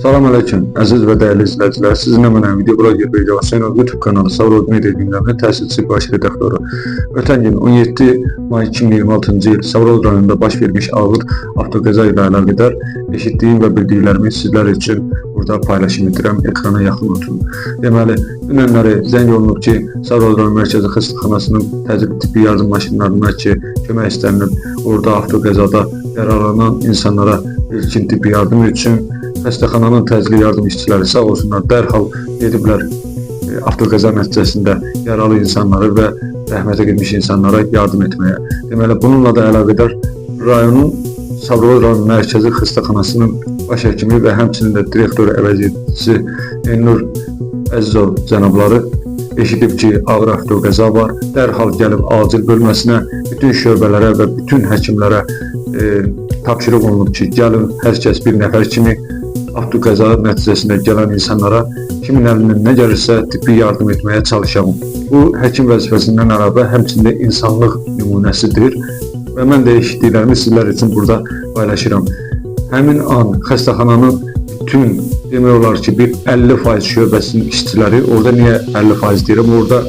Salam aleyküm, əziz və dəyərli izləyicilər. Sizinlə mənəm video bloger Beyda Hüseynov, YouTube kanalı Savrod Media gündəminin təsisçisi, baş redaktoru. Ötən gün 17 may 2026-cı il Savrod rayonunda baş vermiş ağır avtoqəza ilə əlaqədar eşitdiyim və bildiklərimi sizlər üçün burada paylaşım edirəm. Ekrana yaxın oturun. Deməli, dünənləri zəng olunub ki, Savrod rayon mərkəzi xəstəxanasının təcili tibbi yardım maşınlarına ki, kömək istənilib. Orada avtoqəzada yaralanan insanlara ilkin tibbi yardım üçün xəstəxananın təcili yardım işçiləri sağ olsunlar, dərhal gediblər avtoqəza nəticəsində yaralı insanları və rəhmətə getmiş insanlara yardım etməyə. Deməli, bununla da əlaqədar rayonun Sabirabad rayon mərkəzi xəstəxanasının baş həkimi və həmçinin də direktor əvəzedicisi Elnur Əzizov cənabları eşidib ki, ağır avtoqəza var. Dərhal gəlib acil bölməsinə, bütün şöbələrə və bütün həkimlərə tapşırıq olunub ki, gəlin hər kəs bir nəfər kimi avtoqəza nəticəsində gələn insanlara kimin əlindən nə gəlirsə tibbi yardım etməyə çalışalım. Bu həkim vəzifəsindən əlavə həmçinin də insanlıq nümunəsidir və mən də eşitdiklərimi sizlər üçün burada paylaşıram. Həmin an xəstəxananın bütün demək olar ki, bir 50% şöbəsinin işçiləri, orada niyə 50% deyirəm? Orada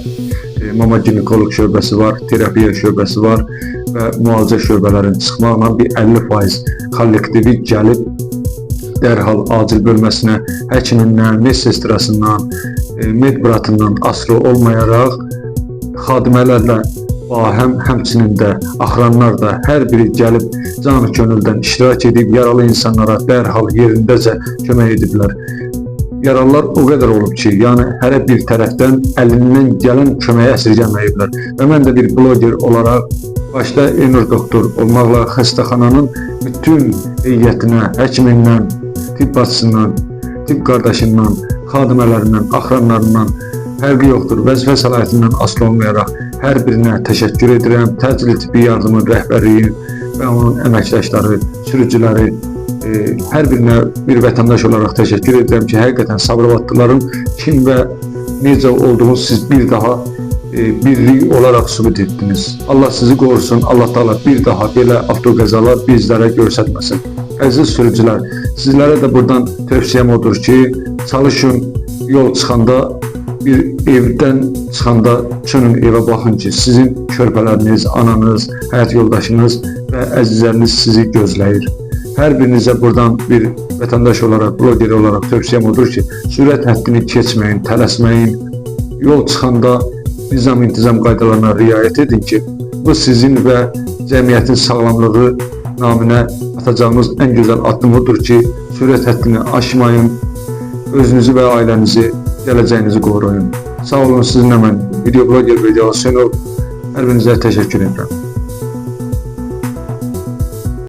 mama ginekoloq şöbəsi var, terapiya şöbəsi var və müalicə şöbələrini çıxmaqla bir 50% kollektivi gəlib dərhal acil bölməsinə həkimindən, medsestrasından, medbratından asılı olmayaraq xadimələrlə bahəm, həmçinin də axıranlar da hər biri gəlib canı könüldən iştirak edib yaralı insanlara dərhal yerindəcə kömək ediblər. Yaralılar o qədər olub ki, yəni hərə bir tərəfdən əlindən gələn köməyi əsirgəməyiblər. Və mən də bir bloger olaraq başda Elnur doktor olmaqla xəstəxananın bütün heyətinə, həkimindən, tibb bacısından, tibb qardaşından, xadimələrindən, axıranlarından fərqi yoxdur. Vəzifə səlahiyyətindən asılı olmayaraq hər birinə təşəkkür edirəm. Təcili tibbi yardımın rəhbərliyi və onun əməkdaşları, sürücüləri, hər birinə bir vətəndaş olaraq təşəkkür edirəm ki, həqiqətən Sabirabadlıların kim və necə olduğunu siz bir daha birlik olaraq sübut etdiniz. Allah sizi qorusun. Allah Taala bir daha belə avtoqəzalar bizlərə göstərməsin. Əziz sürücülər, sizlərə də buradan tövsiyəm odur ki, çalışın yol çıxanda, bir evdən çıxanda çönün evə baxın ki, sizin körpələriniz, ananız, həyat yoldaşınız və əzizləriniz sizi gözləyir. Hər birinizə buradan bir vətəndaş olaraq, bloger olaraq tövsiyəm odur ki, sürət həddini keçməyin, tələsməyin. Yol çıxanda nizam intizam qaydalarına riayət edin ki, bu sizin və cəmiyyətin sağlamlığı naminə atacağınız ən gözəl addım odur ki, sürət həddini aşmayın, özünüzü və ailənizi, gələcəyinizi qoruyun. Sağ olun, sizinlə mən video bloger Beyda Hüseynov. Hər birinizə təşəkkür edirəm.